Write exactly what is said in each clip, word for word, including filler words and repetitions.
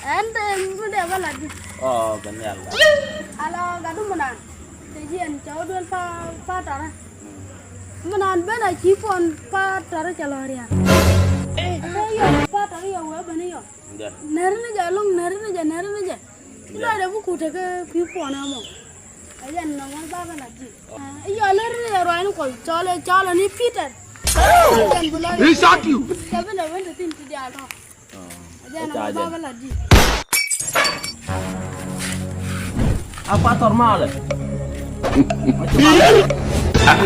Ɛn te mi dee bä lat di. Ɔ, bɛ nhial gat. Ala gat du mi naan. Te jiɛn cɛ wä duel pa, pa tɔrä. Mm. Mi naan ben a ci puɔn pa tɔrä cɛ lɔ rial. Te yɔ pa tɔrä yɔ wee ben yɔ. Jɛ. Nɛri ni jɛ loŋ, nɛri ni jɛ, nɛri ni jɛ. Jɛ. Lɔ dee bi kut te kɛ kui̱ puɔn ɛmɔ. Ɛ jɛn nɔmɔ ba bä lat di. Ɔ. Ɛ yɔ nɛri ni jɛ ruac ni kuɔth cɔl ɛ cɔl ɛ ni Peter. Ɛ jɛn bi lɔ. He shot you. Cɛ bi lɛ wen te thin ti diaal tɔ. Ɔ, ɛ jɛn nɔmɔ ba bä lat di. A pa tɔr malɛ.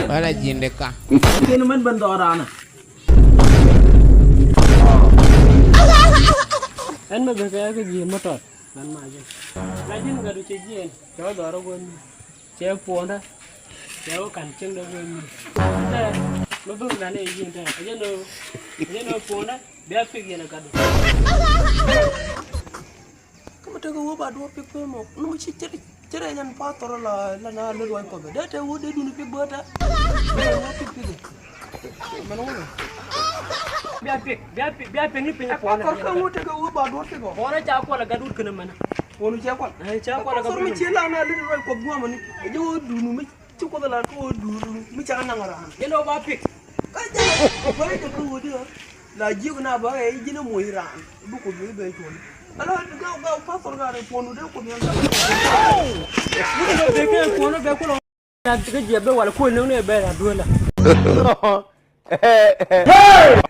Wala ji̱n de ka. Kɛn mɛn ben dhɔr anɛ. Ɛn mɛ bɛ kɛ kɛ ji̱ mɔtɔr. Mɛn ma ji̱n. Ma ji̱n gat du cɛ jiɛn. Cɛ wä dhɔr a guäth mi. Cɛ puɔ̱ndä. Cɛ wä ka̱n cieŋdä guäth mi. Tɛ, mi bäk nani ji̱n tɛ. Ɛ jɛn ɣöö, ɛ jɛn ɣöö puɔ̱ndä bia pik yɛn a gat du. Kä mi tekɛ wä ba duɔ̱ɔ̱p pik pek mɔ ni mi ci cɛ rɛc ɛn pa thɔrɔ la, la na lät ruac kɔpɛ dee te wä dee duni pik bä tɛ. Dee wä pik pik. Mɛn wä. Bia pik, bia pik, bia pik ni piny puɔnɛ. Kɔr kä wä tekɛ wä ba duɔ̱ɔ̱p pik ɔ. Puɔnɛ ca kual a gat wut känɛ mɛn. Puɔnu cɛ kual. Ɛ, ca kual a gat wut känɛ. Thɔr mi ci la na lät ruac kɔp guamɛ ni. Ɛ jɛ wä duni mi ci kuoth la kä wä duni mi ca naŋ raan. Yɛn wä ba pik. Kä jɛ wä jɛ kä wä di ɔ. La jiök na bä ɛ ji̱n ɛ moc raan bi kuoth bi ben cuɔ̱n. Ala gaw gaw pastor ka rɛ puɔ̱n wut ɛ kuoth yɛn gaw. Wut ɛ bɛ kɛ kuɔ̱n ɛ bɛ kulɔ. Na kä jiɛ bɛ wal kuɔ̱n ni bɛ na duela. Hey!